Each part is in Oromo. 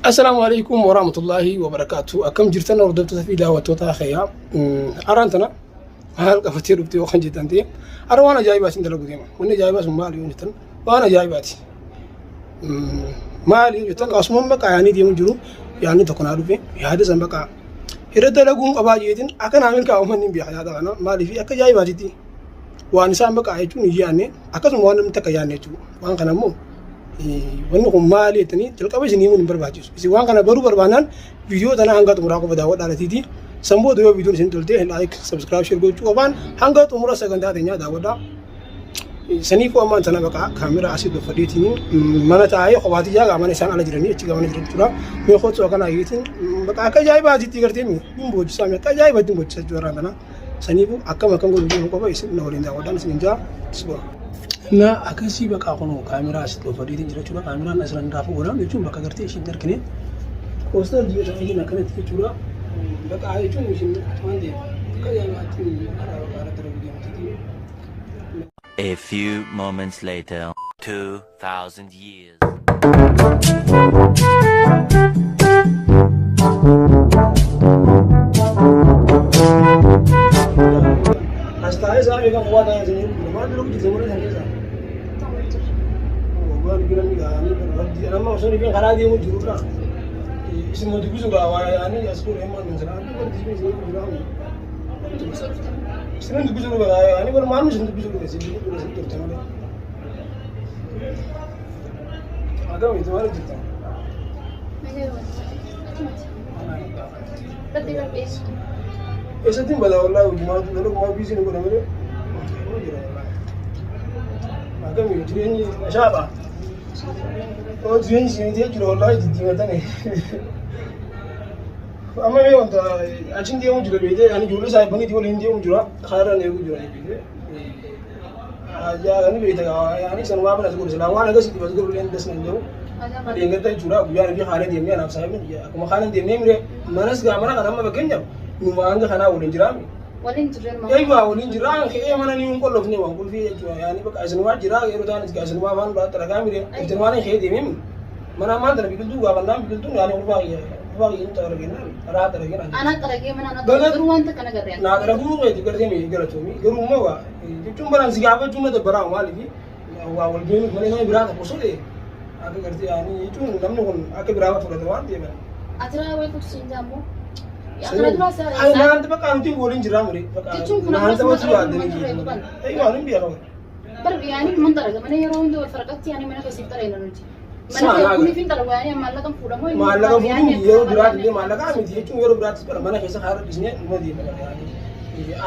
Assalaamu alaikum warahmatullaahi wabarakaatu. Akkam jirtan hordoftoota fi daawwattoota kiyyaa. Araan tana maal qabatee dhufte yoo kan jettan ta'e ara waan ajaa'ibaa isin dalagu deema. Wanni ajaa'ibaa sun maali yoo jettan waan ajaa'ibaati. Maali yoo jettan asumaan bakka yaanii deemu jiru yaadni tokko naa dhufe yaada san bakka irra dalaguun qabaa jeetiin akka naa milkaa'u manni hin beeka yaada kana maaliif akka ajaa'ibaatitti waan isaan bakka jechuun hin yaadne akkasuma waan namni takka yaadne jechuudha. Waan kana immoo wanni kun maali jettanii jalqaba isin himuun hin barbaachisu. Isin waan kana baruu barbaannaan viidiyoo tana hanga xumuraa qofa daawwadhaa latiiti. San booda yoo viidiyoon isin tolte like, subscribe, share gochuu qofaan hanga xumura sagantaa teenyaa daawwadhaa. Saniifuu ammaan tana baqa kaameraa asii dhufadheetiin mana taa'ee kophaati jaagaa mana isaan ala jiranii achi mana jiran jechuudha. Mee kootu akkana ayyeetiin baqa akka ajaa'ibaatiitti gartee hin boojisaa akka ajaa'ibaatti hin boojisaa jechuudha kana. Saniifuu akkam akkam godhu deemu qofa isin na waliin daawwadhaan isin jaa subaa. Na akkasii baqa kun kaameraa asii dhufadheetiin jira jechuudha. Kaameraan asirra irraa fuudhan jechuun bakka gartee ishiin argine. Poostar ji'a ta'ee akkanatti jechuudha. Baqa jechuun ishiin waan ta'eef akka ajaa'ibaatti karaa baqa irratti dalagu deemtiiti. A few moments later, 2,000 years. As taa'ee isaa beekan waa taa'ee isin jiru. Maal dalagu jirtu mana san keessa? Waan biran gaanii rabbi amma osoo ni karaa deemu jirudha. Isin nu dubbisu gaa waa yaanii as godhe amma nan sana adda godhe isin jira. Isin dubbisu dhuga yaanii bara maal isin dubbisu dhuga isin dubbisu dhuga isin turte malee. Akkam itti maal jirta? Eessatti hin badaa wallaahi hojimaatu dalagumaa biizii nu godhe malee. Jira wallaahi. Akkam jireenyi shaapha. Oo jireenyi siinitee jira wallaahi diddiimatanii. Amma mee wanta achiin deemu jira beekee ani ijoollee saahibbaniitii waliin deemu jira kaarraan eeguu jira beekee. Ani beekte ani sanumaa bana godhu silaa waan akkasii as godhu illee das nan jiru. Deeggarta jechuudha guyyaan fi haala deemnee anaaf saahibni akkuma haala deemnee mire manas gaa mana kana amma fakkeenyaaf numa hanga kanaa waliin jiraame. Waliin jirreen maal? Eeyyuu waliin jira ka'ee mana ni hin qollofne waan qulfii jechuudha yaani bakka isinumaa jira yeroo ta'an isinumaa afaan biraa ragaa mire iftinumaan ka'ee deemee mana ammaan tana biqiltuu gaafannaan biqiltuun yaani qulfaa qulfaa kiyya xaragee raa xaragee Anaa xaragee mana anaa Gala- garuu wanta kana garee. naa xaraguu keeti gartee mi galatoomi garuu immoo waa jechuun baraan si gaafachuu na dabbaraa maaliif waa wal beeknuuf malee nama biraa tokko osoo ta'e akka gartee yaani jechuun namni kun akka biraa fudhata waan ta'eef. Atiraa wayii kutu siin jaammoo. Kana dura Ani naanta bakka nuti waliin jirraa mure. Jechuun kun Naanta ammas wajjin maqaa yaaddanii uummata jiru. turre Eeyyuu ani beeka. Bar yaani man xaraga mana yeroo hunda wal faraqatti yaani mana keessiif xarayna nuti. Mana Sa'a kee naaga. kuniif hin xaragu yaani maallaqa fuudhamoo inni Maallaqa yaani fuudhuun yeroo biraatti illee maallaqa miti jechuun yeroo biraattis bara mana keessa kaarra dhisnee dhuma deema.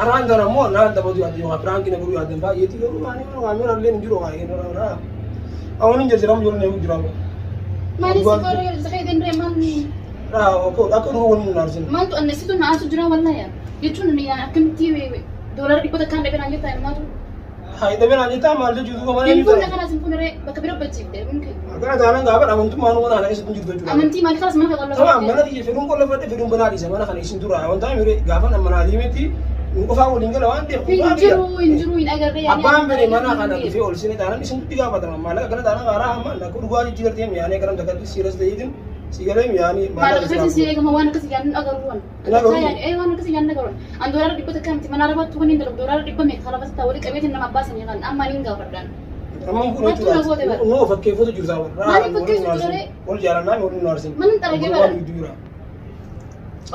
Araan kana immoo naan taphatu yaadde yookaan piraankii na godhuu yaaddan baay'eetti garuu ani kaamera illee hin jiru kaayee Awwan hin jijjiiramu jiru hin jiramu. Maali si qorra yeroo isa keetiin ree maal Akka dhuma waliin hin arsin. maaltu annesitu na aasu jira wallahi yaa jechuun yaa akkamitti doolara dhibba takkaan dhabee naan jettaa ilmaatu. Hayi dhabee naan jettaa maal jechuu duuba mana Hin hin fuune jiru. kanas hin fuune ree bakka bira bachiifte kun kee. Akkana taanaan gaafa amantummaan mana kana keessatti hin jirtu jechuudha. Amantii maali kanas mana kee Tamam mana kiyya fedhuun qollofadhe fedhuun banaa dhiisa mana kana isin dura wanta mire gaafa nama naa deemetti nu qofaa waliin gala waan ta'eef Hin qofaa biyya. jiru hin jiru hin agarree yaani Abbaan fedhe mana kana dhufee ol sine taanaan isin itti gaafatama maallaqa kana taanaan haaraa amma akka dhugaa jechi gartee mi'aanee karam takkatti siiras ta'eetiin si galee mi'aanii Maallaqa keessatti si eegama waan akkasii yaadnu agarru waan. Hin agarru. Ee waan akkasii yaadnu agarru. An doolara dhibba takka miti mana arabaatti wanni hin dalagu doolara dhibba meeqa karaa basta walii qabeetiin nama abbaa sanii kan amma niin gaafadhaan. Amma kun Maaltu na goote bara? Noo fakkeeffatu jirta bara. Maaliif fakkeessu jira ree? Wal jaalannaa wal nu arsin. Mana xaragee bara.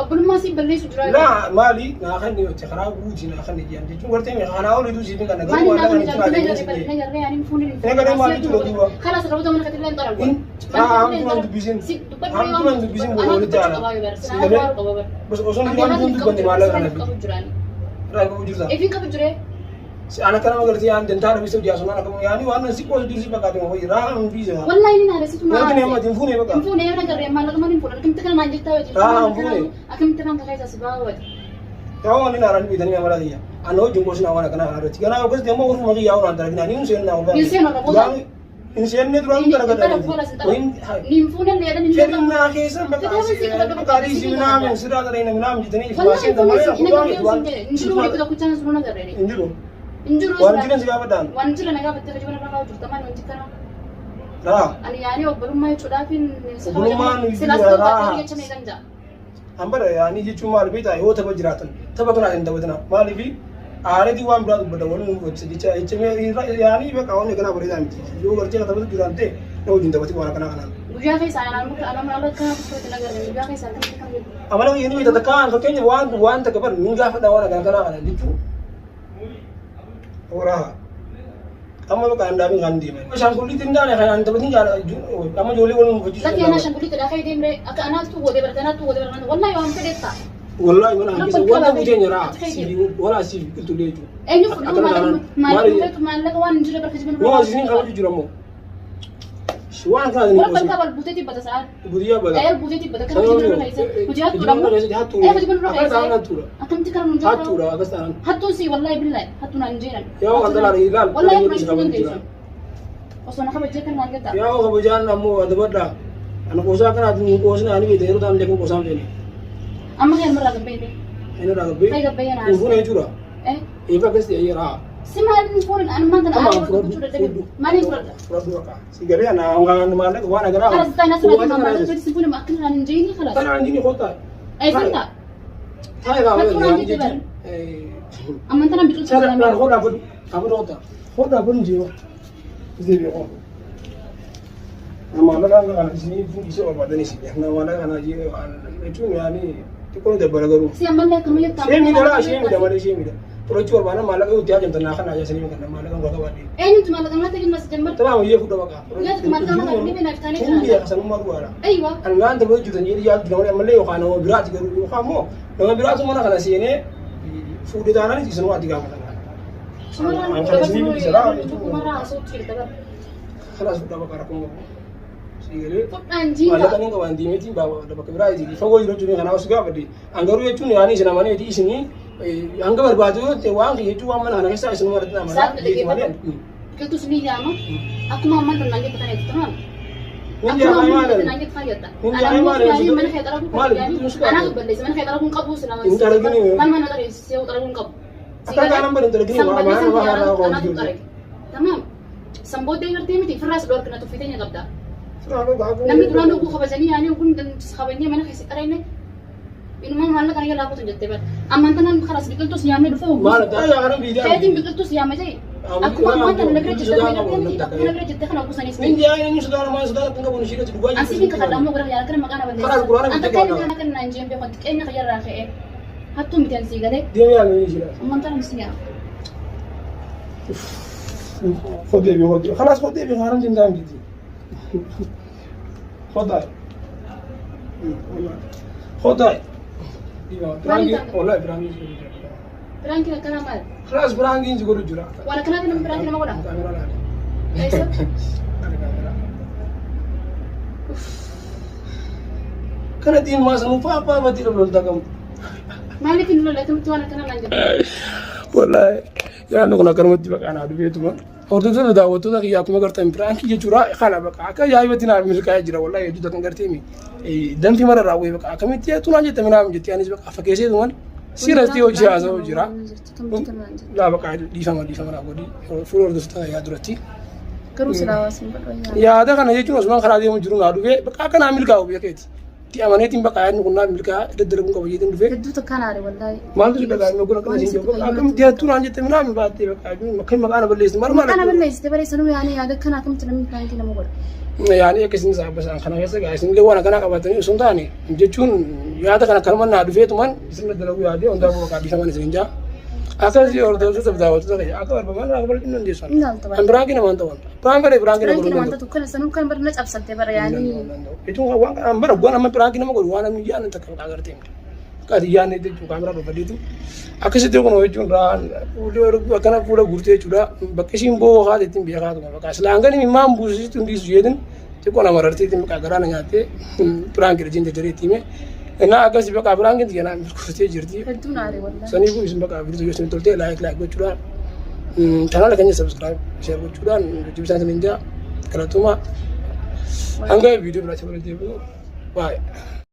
Obbolummaa si balleessu jira. Laa maali naa kan itti karaa guuti naa kan jedhan jechuun gartee mee kanaa oliitu siif kan Maali garuu naa waan kan kana jaalatu itti na garee na garee ani fuuni hin Na garee maal jechuudha duuba? Kalas rabota mana katillee hin xaragu. Hamtuun dubbisin. Hamtuun dubbisin walitti aana. Bas osoo hin hamtuun dubbanne maallaqa kana fi. Raa qabu jirta. Ifin qabu jire. Si ana kana magartee aan dantaa dhabisa jaasumaan akkuma yaani waan si qoosu jirsi fakkaate ma hoyi raa hin biisa. Wallahi ni naare situ Wanti nama hin fuune bakka. Hin fuune yoo nagarree maallaqa maal hin fuudhan akkamitti kana naan jettaa hojii. Raa hin fuune. Akkamitti kan kakee si ba'a wati. Yaa waan inni haaraan bitanii amala kiyya. Ana wajjin qoosina waan akkanaa kana irratti. Ganaa yookas deemoo orma kiyyaa waan dalaginaa ni hin seenna waan. Hin seenu irra booda. Hin seenne duraan Hin dalagaa xaragu fuula sin xaragu. Ni hin fuune illee jedhan hin Fedhinnaa keessan bakka Kitaaba si qabadhu bakka dhiisi minaamin sirraa qareena minaamin jettanii Wallahi ifaasee hin fuune damaree hin waan agarree waan hin jedhe. Hin jiru walitti tokkichaan sun nagarree. hin jiru. Hin jiru. Waan jiran si gaafadhaan. Waan jira na gaafatte hojii mana irra kaa'u jirta maal wanti kana. Raa. Ani yaani obbolummaa jechuudhaafin si Obbolummaan kabaja. nu Silaas jira, ta'uu raa. baatee jecha meeqan ja'a. Ambara yaani jechuun maal beektaa yoo tapha jiraatan tapha kanaa hin taphatina maaliif aareetii waan biraa dubbata waliin nu hojjeta jecha jecha yaani bakka waan kanaa bareedaa miti yoo gartee ka taphatu jiraan ta'e na wajjin taphati waan akkanaa kanaan. Guyyaa keessa anaan muka anaan maal akka kutuutti nagarre guyyaa keessa akkamitti kan jedhu. Amala kiyya ni beekta takkaan fakkeenya waan waan takka bar ni gaafadha waan akkanaa kanaa kana jechuun. Horaa. Amma bakka an daabin kan deeman. Ashaangulliitti hin taane kan an taphatin jaala amma ijoollee waliin mufachiisuu Lakki anaa ashaangulliitti dha ka'ee deemree akka anaatu godee bara anaatu godee bara wallahi waan fedhe ta'a. Wallahi mana Rabbi keessa wanta qabaa guuteen jira. ati kee Wala siif biqiltu illee jechuudha. Eenyu fudhuu Akkana taanaan maallaqa maali? maallaqa waan hin jirre bakka jiban Waan isin kabaju jira moo? Waan kana Wala ni balkaa bal buutee tibbata sa'aa. Guyyaa bala. Ee buutee tibbata kana hojii nurra keessa. Hojii hattuudha moo? Ee hojii nurra Akka keessa. taanaan hattuudha. Akkamitti kana nun jira? Hattuudha akkas taanaan. Hattuun si wallahi billahi hattuun aan jeeran. Yaa waan dalaala ilaal. Wallahi hattuun aan dandeessu. Osoo na kabajjee kan naan jettaa. Yaa kabajaan ammoo adabadha. Ana qoosaa kanaatiin hin qoosina ani beekta yeroo ta'an illee kun qoosaan feene. Amma kan irraa gabbeete. Inni irraa gabbee. Kai gabbee na Kun fuuna jechuudha. Eh Eefa akkas ta'e yeraa. si maaliin fuudhan ani maanta na aaree gochuu dadhabe maaliin fudhadha. Fudhadhu bakka. Si galee ana waan maallaqa waan agaraa. خلاص تاي ناس ما ما ما تسيبوني ما أكلنا نجيني خلاص. Tanaan jini kottaa. أي فهمت. Taa'ee kaa'amee Hattuun aan jette bara. أما أنت أنا بتقول Sana laal hodhaa fudhu. Abin hodhaa. Hodhaa fudhu jiru. Deebi'ee hoo. Maallaqa kana isinii isa barbaadanii si. Maallaqa kana jechuun yaani xiqqoo dabbara garuu. Si ammallee akkuma jettu. Ishee miidha ishee miidha malee ishee miidha. Fudhachuu barbaadan maallaqa itti hajamtan naa kana ajaasanii kan maallaqa hin qabaadhe. Eenyutu maallaqa natti kennu as jammar? Tamaa wayyee fudha baqa. Guyyaa maallaqa nama kan dhibee naaf taanee Kun biyya kasanummaa du'aadha. Aywa. Kan waan ta'e hojjetan jedhee yaadu jira malee ammallee yookaan nama biraati garuu yookaan immoo nama biraatu mana kana seenee fuudhee taanaan isinuu ati gaafatan. Sumarraan An kana isinii bilisa Sumarraa haasa'uutu jira bara. Kanaas fudha baqa rakkoon qabu. Siigalee. Fudhaan jiidha. Maallaqa ni qaban diimeetiin bakka biraa itti fagoo jiru jechuun kanaaf si gaafadhe. An garuu jechuun yaani isin amaneeti isinii hanga barbaadu yoo ta'e waan kiyya jechuun waan mana kana keessaa isinuma irratti amanaa. Saat dhaggeeffadhu. Biqiltuus ni yaama. Akkuma ammaan tan naan jettu kana jettu tamam. Ni Akkuma jaama ammaan maal? tan naan jettu kana jetta. Ni Anaa jaama immoo maal? yaani mana kee xaraguu Maal? qabu yaani Biqiltuus qabu. anaatu balleessa mana kee xaraguun qabu sila. Hin xaragini. Maal mana xaragee xaraguun qabu. Akka kanaan bari hin xaragini. San Waan balleessan waan anaatu waan anaatu xarage. Tamam. San booddee gartee miti firraas dhorkina tuffitee ni qabda. Namni duraan oguu kabajanii yaani oguun kabajnee mana keessa xarayne inuma maallaqa kana jalaa kutan jettee bara. Ammaan tanaan karas biqiltuus yaamee dhufe oguu. Maal ta'e kana biidaa. Keetiin biqiltuus yaame ta'e. Akkuma ammaan tana nagara jettee kana gartee miti akkuma nagara jettee kana oguu Min jaa inni sodaa namaa sodaa kan qabu ishee dhugaa Asii fi kakadhamu gara yaala kana maqaa na Karas balleessa. quraana Anta bitee kan qaba. kana kan naan jeen beekan xiqqeenya kayyarraa ka'ee hattuu miti ansii galee Deemee yaala inni jira. ammaan tana misi yaa. خد بيبي خد خلاص خد بيبي خلاص انت عندي خد هاي خد هاي برانكي والله برانكي Biraankii akkanaa maali? خلاص برانكي انت قولوا جرا Waan akkanaati namni biraankii nama godha. كاميرا لا Eessa? كاميرا كان دين ما سمو بابا ما تيرو لولتا كم Maaliif hin lolle akkamitti waan akkanaa naan jettu? Wallahi yaadni kun akkanumatti baqa anaa dhufeetuma. Hordoftoota daawwattoota kiyyaa akkuma gartan piraankii jechuudha kana baqa akka ajaa'ibatti naaf milkaa'ee jira wallahi hedduu kan garteemi. Danfi mara raawwee baqa akkamitti jettu naan jette minaaf jetti anis baqa fakkeesseetuman siirratti hojii haasa'u jira. Laa baqa dhiifama dhiifama naa godhi fuula hordoftoota kiyyaa duratti. Garuu silaa hawaasni godhu Yaada kana jechuun osuma karaa deemu jiru naa dhufee baqa akka naa milkaa'u beekeeti. Itti amaneetiin baqa yaadni kun naaf milkaa'aa daddarbuu qaba jeetiin dhufee. Hedduu takkaan aare wallahi. Maaltu si dhagaa'ame kun akkana siin jedhu akkamitti hattuu naan jette minaan baattee bakka akka maqaa na balleessi maal maal Maqaa na balleessite barreessanuu yaani yaada akkanaa akkamitti namni piraankii nama godha? Yaani akka isin saabasaan kana keessa gaa isin illee waan akkanaa qabatanii osoo hin taane jechuun yaada kana akkanuma naa dhufeetuman isin dalaguu yaadee hundaa bakka dhiifaman isin jaa. Akkasii hordoftoota daawwattoota kiyya akka barbaadan akka bal'inni dandeessan. Inni haalta An biraankii namaan ta'an. Biraan fedhe biraankii nama Piraankii godhuu namaan ta'u kana sanuu kan bara na cabsatte bara yaani. Jechuun waan kanaan bara waan amma biraankii nama godhu waan namni yaadne takka maqaa gartee miti. Akka ati yaadne jechuun kaameraa barbadeetu akkasitti kun jechuun raan fuullee akkana fuula guurtee jechuudha bakka ishiin boo'oo haati ittiin beekaa tuma bakka silaan gani immaan buusisitti hundi isu jeetin xiqqoo nama rartee ittiin maqaa garaa na nyaattee biraankii rajin jajjaree itti hime. Innaa akkasii bakka biraankii xiyyanaa milkooftee jirti. Hedduun aare wallahi. Saniifuu isin bakka viidiyoo isin toltee like like gochuudhaan chaanaala keenya subscribe share gochuudhaan jajjabisaan isin jaa galatoomaa. Hanga viidiyoo biraatti walitti deebi'u. Baay'ee.